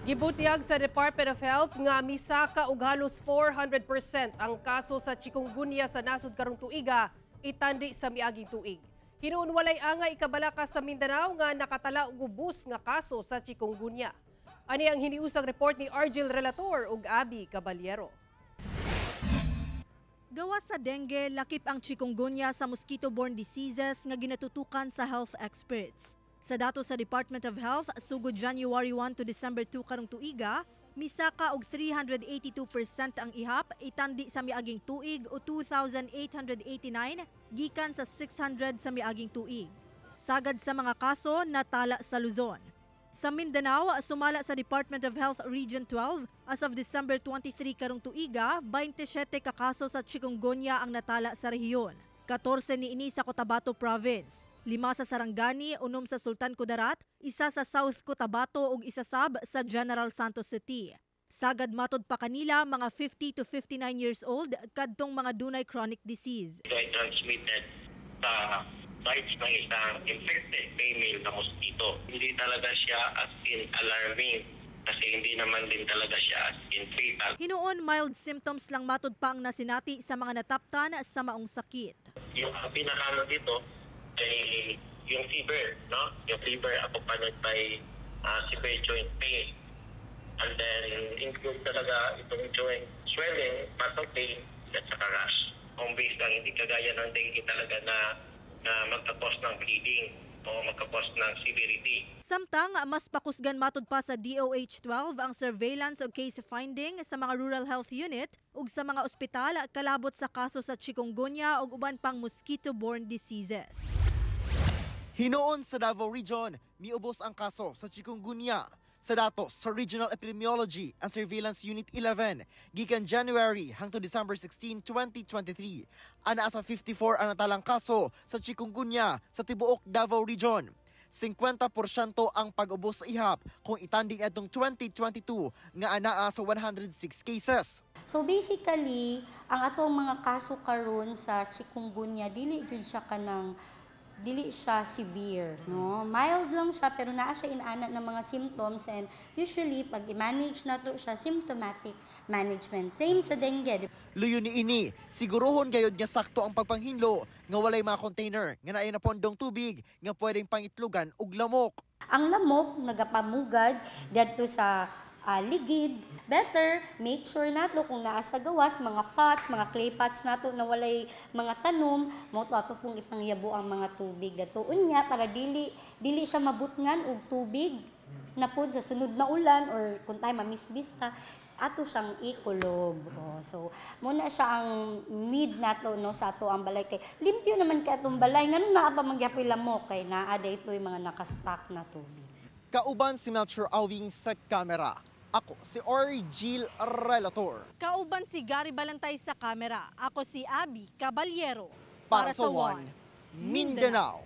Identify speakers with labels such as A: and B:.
A: Gibutyag sa Department of Health nga misaka og halos 400% ang kaso sa chikungunya sa nasod karong tuiga itandi sa miaging tuig. Hinuon walay angay ikabalaka sa Mindanao nga nakatala og ubos nga kaso sa chikungunya. Ani ang hiniusang report ni Argel Relator ug Abby Caballero.
B: Gawas sa dengue, lakip ang chikungunya sa mosquito-borne diseases nga ginatutukan sa health experts. Sa datos sa Department of Health, sugod January 1 to December 2 karong tuiga, misaka og 382% ang ihap itandi sa miaging tuig o 2,889 gikan sa 600 sa miaging tuig. Sagad sa mga kaso natala sa Luzon. Sa Mindanao, sumala sa Department of Health Region 12, as of December 23 karong tuiga, 27 ka kaso sa chikungunya ang natala sa rehiyon. 14 niini sa Cotabato Province, 5 sa Sarangani, 6 sa Sultan Kudarat, 1 sa South Cotabato ug 1 sab sa General Santos City. Sagad matod pa kanila mga 50 to 59 years old kadtong mga dunay chronic disease.
C: Ito ay transmitted sa bites ng isang infected female na mosquito. Hindi talaga siya as in alarming kasi hindi naman din talaga siya as in fatal.
B: Hinuon mild symptoms lang matod pa ang nasinati sa mga nataptan sa maong sakit.
C: Yung ang pinakano dito ay yung fever, no? Yung fever accompanied by severe joint pain. And then include talaga itong joint swelling, muscle pain, at saka rash. Home based lang, hindi kagaya ng dengue talaga na magka-cause ng bleeding o magka-cause ng severity.
B: Samtang mas pakusgan matod pa sa DOH-12 ang surveillance o case finding sa mga rural health unit ug sa mga ospital kalabot sa kaso sa chikungunya ug uban pang mosquito-borne diseases.
D: Hinuon sa Davao Region, miubos ang kaso sa chikungunya. Sa datos sa Regional Epidemiology and Surveillance Unit 11, gikan January hangtod December 16, 2023, anaa sa 54 ang natalang kaso sa chikungunya sa tibuok Davao Region. 50% ang pag-ubos sa ihap kung itandi niadtong 2022 nga anaa sa 106 cases.
E: So basically, ang atong mga kaso karon sa chikungunya, dili jud siya kanang dili siya severe, no? Mild lang siya pero naa siya inana ng mga symptoms and usually pag i-manage nato siya, symptomatic management. Same sa dengue.
D: Luyo ni ini, siguruhon gayud nga sakto ang pagpanghinlo nga walay mga container nga naay napondong tubig nga pwedeng pangitlugan og lamok.
E: Ang lamok nagapamugad didto sa ligid. Better make sure nato kung naa sa gawas mga pots, mga clay pots nato na walay mga tanom, mo to ato pong ipangyabo ang mga tubig dadto unya para dili dili siya mabutngan og tubig na pod sa sunod na ulan or kung tayo mamisbis ta ato siyang ikulob. Oh, so muna siya ang need nato, no, sa ato ang balay kay limpyo naman kay atong balay, ngano naa pa man gyapoy lamok kay naa daytoy mga nakastock na tubig.
D: Kauban si Melchor Awing sa kamera. Ako si Orgil Relator.
B: Kauban si Gary Balantay sa kamera. Ako si Abby Caballero.
D: Para sa One, Mindanao.